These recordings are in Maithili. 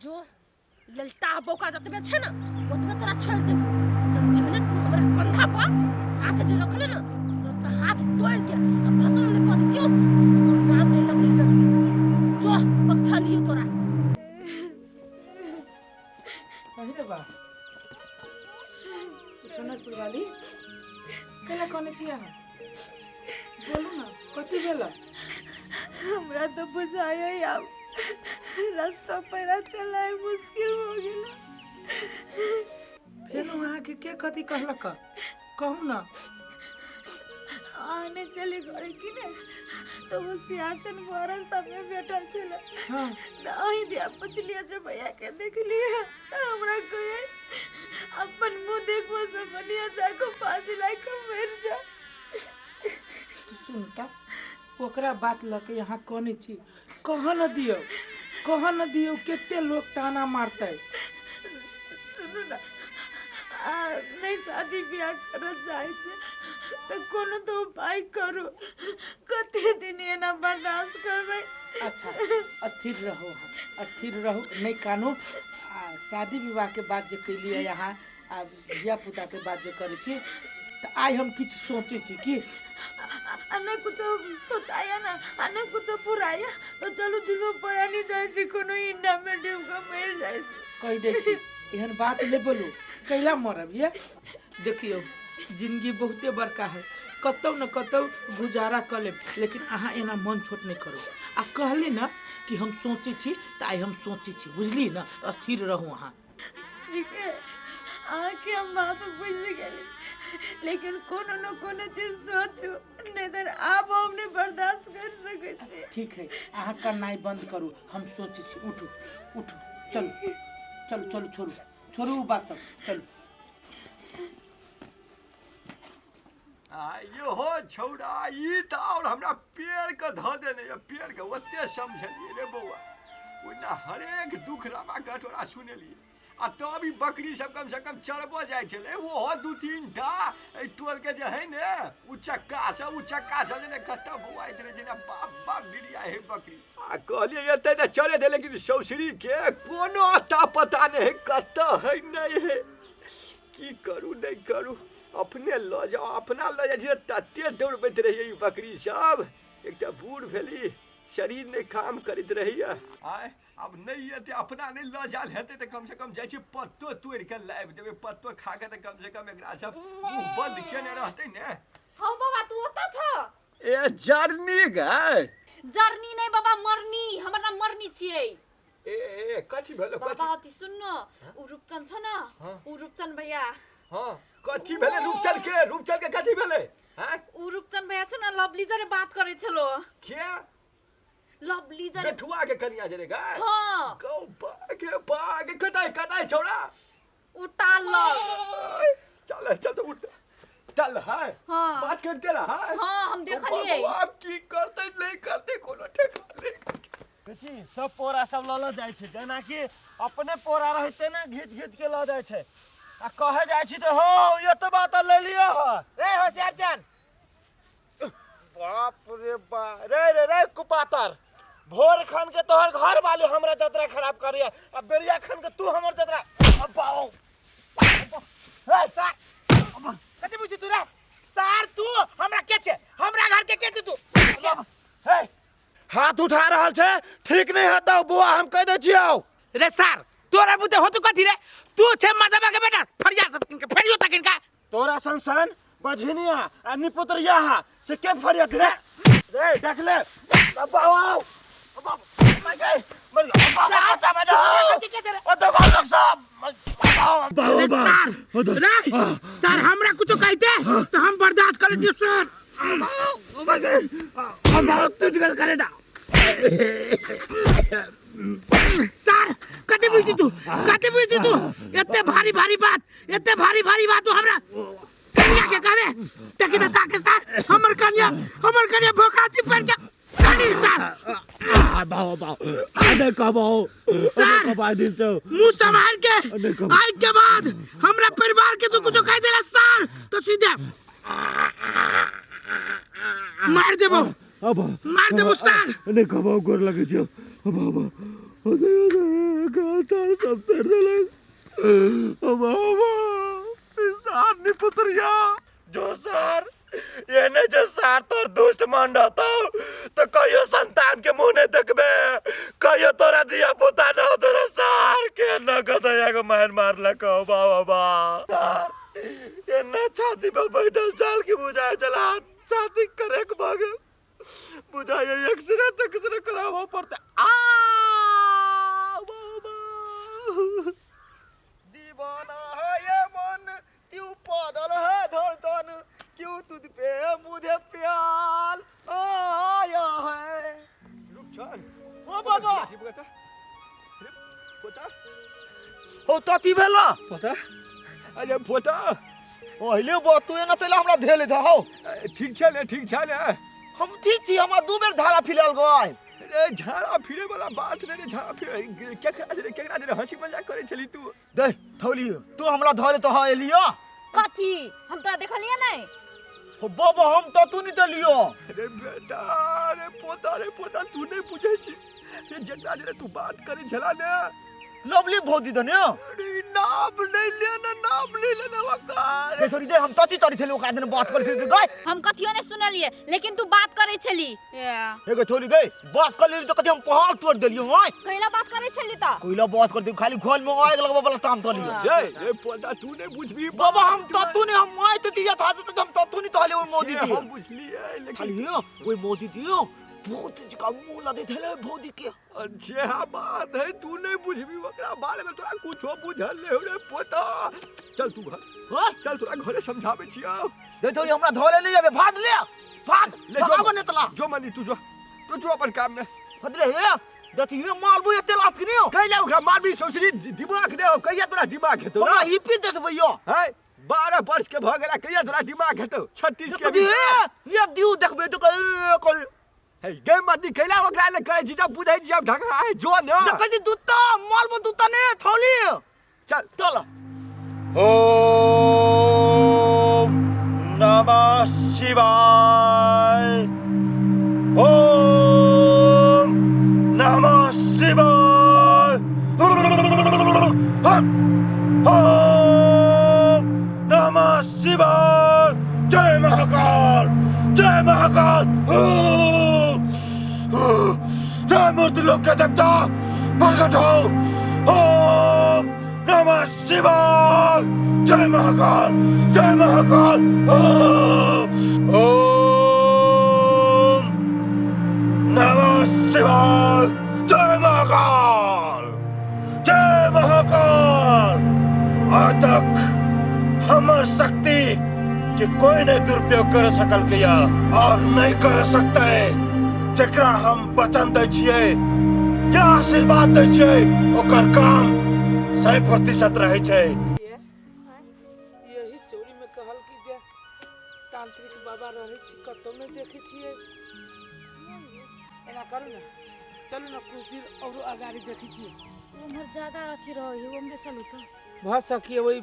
जो ललता बौका जतबे छै ने ओतबे तोरा छोड़ि देबो। तऽ जेहने तू हमरा कंधा पर हाथ जे रखले ने, तोरा तऽ हाथ तोड़ि के आ भस्म नहि कऽ दितियौ, हमर नाम नहि लवली देबो। जो बक्सा लियो तोरा। अरे रे बा, सोनरपुर वाली केला कहने छी अहाँ? बोलू ना, कथी भेल? हमरा तो बुझाइए आब रास्ता पैरा चलाए मुश्किल हो गेल। फेर अहाँके के कथी कहलक? कहू ना। आने चली घरे कि ने तो वो सियारचन बुआ रास्ता में बैठल छल। हाँ। तो अहीं दिया पुछलिए जे भैया के देखलिए, तो हमरा कहे अपन मुंह देखबो से बढ़िया जाको फांसी लाग के मर जा। तो सुनता ओकरा बात लऽ के यहाँ कहने छी, कह न दियौ, कह न दियौ, कते लोग ताना मारतै। सुनू ना, आ नहीं शादी ब्याह करऽ चाहै छै तऽ कोनो तऽ उपाय करू, कते दिन एना बर्दाश्त करबै? अच्छा स्थिर रहू अहाँ, स्थिर रहू, नहीं कानू। आ शादी विवाह के बात जे कैलियै अहाँ आ धिया पुता के बात जे करै छी, तऽ आइ हम किछु सोचै छी कि आ नहीं कुछो सोचाया ना, आ नहीं कुछो फुराया तो चलू दुनू प्राणी जाइ छी कोनो इंडा में डूब के मर जाइ छी। कहि दै छी, एहन बात नहि बोलू, कैला मरब ये? देखियौ, जिंदगी बहुते बड़का है, कतौ न कतौ गुजारा कऽ लेब, लेकिन अहाँ एना मन छोट नहि करू। आ कहली ना कि हम सोचै छी, तऽ आइ हम सोचै छी, बुझली ना? स्थिर रहू अहाँ। ठीक है, अहाँके हम बात बुझि गेली, लेकिन कोनो न कोनो चीज सोचू, नहीं तऽ आब हम नहीं बर्दाश्त कर सकै छी। ठीक है, अहाँ करनाइ बंद करू, हम सोचै छी। उठू उठू, चलू चलू चलू, छोड़ू छोड़ू ओ बात सब, चलू। आ यो छौड़ा, ई तऽ आओर हमरा पेड़ के धऽ देने यऽ, पेड़ के ओते समझलियै रे बौआ, ओहिना हरेक दुख रामा कटोरा सुनेलियै, आ तब ई बकरी सब कम से कम चरबऽ जाइ छलै, ओहो दू तीन टा एहि टोल के जे है ने उ चक्का सब, उ चक्का सब जे ने कतऽ बौआइत रहै, जेना बाप बाप डिरिया है बकरी। आ कहलियै एतै तऽ चले थे, लेकिन सौसरी के कोनो अता पता नहि है, कतऽ है नहि है, की करू नहि करू, अपने लऽ जाउ, अपना लऽ जाइ छियै तते दौड़बैत रहैए ई बकरी सब। एकटा बूढ़ भेली, शरीर नहि काम करैत रहैए। आँय आब नहि एतै, अपना नहि लऽ जायल हेतै तऽ कमसँ कम जाइ छी पत्तो तोड़ि कऽ लाबि देबै, पत्तो खा कऽ तऽ कमसँ कम एकरा सब मुँह बन्द केने रहतै ने। हौ बाबा, तू ओतऽ छह? ए जरनी गै। जरनी नहि बाबा, मरनी, हमर नाम मरनी छियै। ए ए कथी भेलो? बाबा कथी अथी सुन न, उ रूपचन छ न, उ रूपचन भैया। हाँ, कथी भेलै रूपचन के? रूपचन के कथी भेलै? हाँ, उ रूपचन भैया छ न, लवली जरे बात करै छलो। के? लवली जरे। बेठुआ के कनिया जरे गै? हाँ। गौ बागे बागे, कतै कतै छौड़ा? उ टाल लग। चल चल तो उठ चल है। हाँ। बात करते रहा है। हाँ, हम देखलियै। अब की करते नहीं करते कोनो ठेकान नहीं। बेटी सब पोरा सब लऽ लऽ जाइ छै, जेनाकि अपने पोरा रहते ने घीच घीच के लऽ जाइ छै, आ कहे जाइ छी तऽ हौ एतबा तऽ ले लिअ ह। रे होशियार चन। बाप रे बा, रे रे रे कुपातर, भोर खन के तोहर घर वाली हमरा जतरा खराब करिया, आ बेरिया खन के तू हमर जतरा। अब्बा रे सार, कथी बुझी तू रे सार? तू हमरा के छे? हमरा घर के के छे तू? हे, हाथ उठा रहल छै, ठीक नहीं हेतौ बुआ, हम कह दै छियौ। रे सार, तोरा बुते होतु कथी रे? तू छे मदबा के बेटा, फरिया सब किनके फरियो तक किनका तोरा सन सन बझिनिया आ निपुतरिया हा से के फरिया रे? रे देख ले अब्बा आओ, अब्बा मर गए, मर गए अब्बा, बचा बचा, ओ तो लोग सब। रे सार, रे सार, हमरा कुछो कहते तो हम बर्दाश्त कर लेती सर। टूट गेल करे दा। सार, कते बुझती तू? कते बुझती तू? एते भारी भारी बात, एते भारी भारी बात तू हमरा कन्या के कहबे? देखी त जाके सार, हमर कन्या, हमर कन्या भोकासी पड़ के कनी सार। बाओ बाओ, नहीं कहबो सार, मुंह संभाल के। आज के बाद हमरा परिवार के तू कुछो कह देला सार, तो सीधे मार देबो, मार देबो सार। नहीं कहबो, गोर लगे छियो। अब अब ओते ओते तार सब तोड़ देलक। बाबा सार निपुत्रिया जो सार ये नहीं जे सार तोर दुष्ट मन रहतो तो कहियो संतान के मुंह नहीं देखबे, कहियो तोरा दिया पुता न हो तोरा सार के न गदया के मार मारलक हो बाबा बा सार ये न छाती पर बैठल चाल के बुझाए चला छाती करे के भऽ गेल बुझाए एक्सरे तेक्सरे कराबऽ पड़तै आ बाबा। दीवाना है ये मन क्यों पागल है धड़कन क्यों तुझ पे मुझे प्यार आया है। रुक चल ओ बाबा पोता हो तती भेला पोता अरे पोता पहिले बात तू एना तैला हमरा धेले था हो। ठीक छै ने ठीक छै ने। हम ठीक छी, हमरा दू बेर धारा फिरल गए। अरे झाड़ा फिरे वाला बात नहीं रे, झाड़ा फिरे केकरा जे केकरा जे हंसी मजाक करे छली तू। दे थौली तू हमरा धरे तो हा एलियो कथी हम तोरा देखलिए नहीं हो बाबा हम तो तू नहीं देलियो। अरे बेटा अरे पोता रे पोता तू नहीं बुझे छी रे, जेकरा जे तू बात करे छला ने लवली भौजी दने। अरे नाम नहीं लेना नाम नहीं लेना वकार। दे थोड़ी दे हम तती तरी थेले ओकरा दने बात कर के गए। हम कथियो नहीं सुनलिए लेकिन तू बात करे छली। हे थोड़ी गई बात कर लेली तो कथी हम पहाड़ तोड़ देलियो हां। कैला बात करे छली त कोइला बात कर दे खाली घर में आग लगबा वाला काम कर लियो। ए ए पोता तू नहीं बुझबी बाबा हम तत्तू नहीं हम माय तो दिया था तो हम तत्तू नहीं तहले ओइ मोदी से दियो। हम बुझलिए लेकिन खाली हे ओइ मोदी दियो बहुत जका मुंह लगे थेले भौजी के। अच्छे हाँ बात है तू नहीं बुझबी ओकरा बारे में तोरा कुछो बुझल नहीं हो रे पोता। चल तू घर हां चल तोरा घरे समझाबै छियौ। दे थोड़ी हमरा धरे नहीं जाबे भाग ले भाग ले जो भगाबो नहीं तला। जो मनी तू जो तू जो अपन काम में हदरे हे देखी हे मारबो एते लात के नहीं कैला ओकरा मारबी सौसरी दिमाग नहीं हो कहिया तोरा दिमाग हेतौ हमरा हिपी देखबै यो है 12 वर्ष के भ गेला कहिया तोरा दिमाग हेतौ 36 के देखबी हे ये दिउ देखबै तो कह हे गे मती कैला ओकरा ले कहै छी जब बुझै छी अब ढंगा है जो न देखै छी दूता मारबो दूता ने थौली चल चल। ओम नमः शिवाय ओम नमः शिवाय ओम नमः शिवाय जय महाकाल जय महाकाल जय मूर्ति लोक के देवता प्रकट हो ओम नमः शिवाय जय महाकाल जय महाकाल ओम नमः शिवाय जय महाकाल जय महाकाल। आज तक हमर शक्ति कि कोई नहीं दुरुपयोग कर सकल के या और नहीं कर सकते। जकरा हम वचन दै छियै या आशीर्वाद दै छियै ओकर काम 100% रहै छै। यही चोरी में कहल कि जे तांत्रिक बाबा रहै छी कतौ नहीं देखै छियै। एना करू ने चलू ने कुछ दिन औरो अगाडि देखै छियै। उम्हर ज्यादा अथी रहै है उम्हरे चलू तो भऽ सकिए वही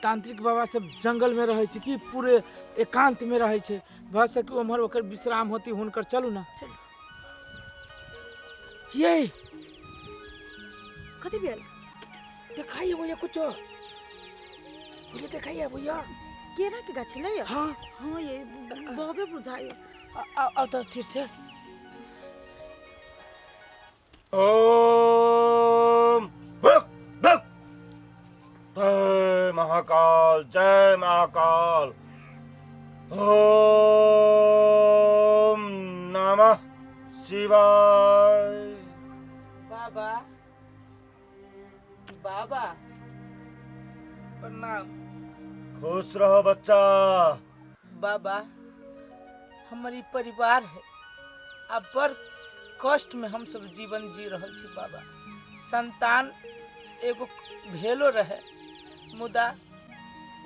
तांत्रिक बाबा सब जंगल में रहै छै कि पूरे एकांत में रहै छै, भऽ सके उम्हर ओकर विश्राम होती हुनकर। चलू ना चलू। ये कथी भेल देखाइए भैया कुछो भैया देखाइए भैया केरा के गाछ ले। हाँ हाँ ये बबे बुझाइए। आओ तो स्थिर से। ओम भक भक जय महाकाल जय महाकाल ओम नमः शिवाय। बाबा बाबा प्रणाम। खुश रहो बच्चा। बाबा हमारी परिवार है आ बड़ कष्ट में हम सब जीवन जी रहल छी बाबा। संतान एगो भेलो रहे मुदा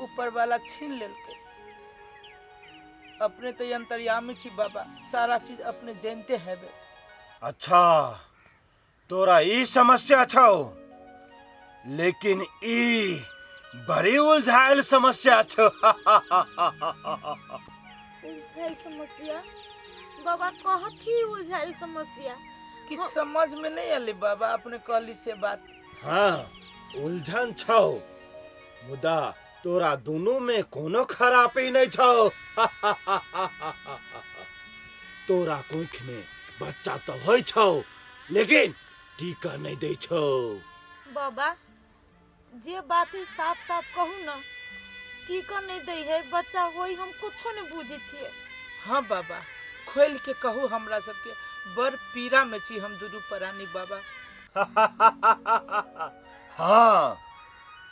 ऊपर वाला छीन लेलकै। अपने तो अंतर्यामी छी बाबा, सारा चीज अपने जानते हैबे। अच्छा तोरा ई समस्या छौ लेकिन ई बड़ी उलझायल समस्या छौ। उलझायल समस्या बाबा कहथी उलझायल समस्या की किछु समझ में नहीं अलै बाबा अपने कहली से बात। हाँ उलझन छौ, मुदा तोरा दुनू में कोनो खराबी नहीं छौ। तोरा कोख में बच्चा तो होइ छौ, लेकिन टीका नहीं दै छौ। बाबा जे बात है साफ साफ कहू ना, टीका नहीं दै है बच्चा होई हम कुछो नहीं बुझै छियै। हाँ बाबा खोल के कहू, हमरा सबके बड़ पीड़ा में छी हम दुनू प्राणी बाबा। हाँ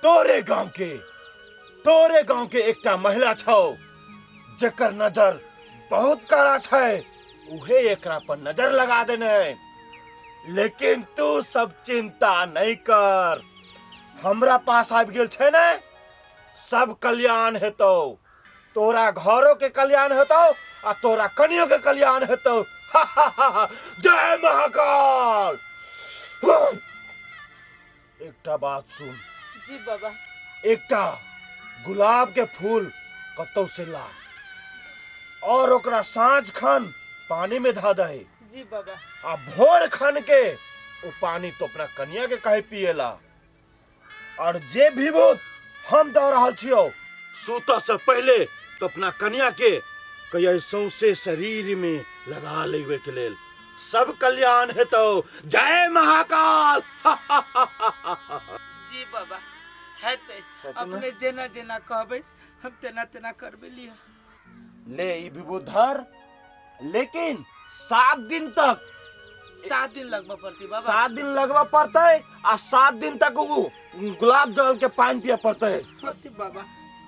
तोरे गांव के एकटा महिला छौ जेकर नजर बहुत कड़ा छै, उहे एकरा पर नजर लगा देने। लेकिन तू सब चिंता नहीं कर, हमरा पास आबि गेल छै ने, सब कल्याण हेतौ। तोरा घरो के कल्याण हेतौ आ तोरा कनियो के कल्याण हेतौ। जय महाकाल। एकटा बात सुन। जी बाबा। एकटा गुलाब के फूल कतौ से ला और ओकरा साँझ खन पानी में धा दे। जी बाबा। आ भोर खन के ओ पानी तो अपना कनिया के कहे पिएला। और जे विभूत हम दऽ रहल छियौ, सुतऽ से पहले तो अपना कनिया के कहियै सौंसे शरीर में लगा लेबे के लेल, सब कल्याण हेतौ। जय महाकाल। जी बाबा हेतै, अपने जेना जेना कहबै हम तेना तेना करबै। लिअ ले ई विभूत धर, लेकिन 7 दिन तक। 7 दिन लगबऽ पड़तै बाबा। 7 दिन लगबऽ पड़तै आ 7 दिन तक उ गुलाब जल के पानी पिए पड़तै। होतै बाबा।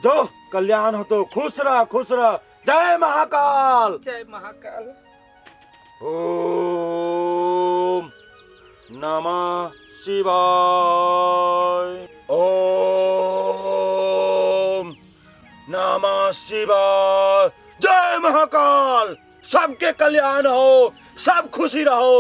जो कल्याण होतो, खुश रह खुश रह। जय महाकाल। जय महाकाल। ओम नमः शिवाय। ओम नमः शिवाय। जय महाकाल। सबके कल्याण हो, सब खुशी रहो।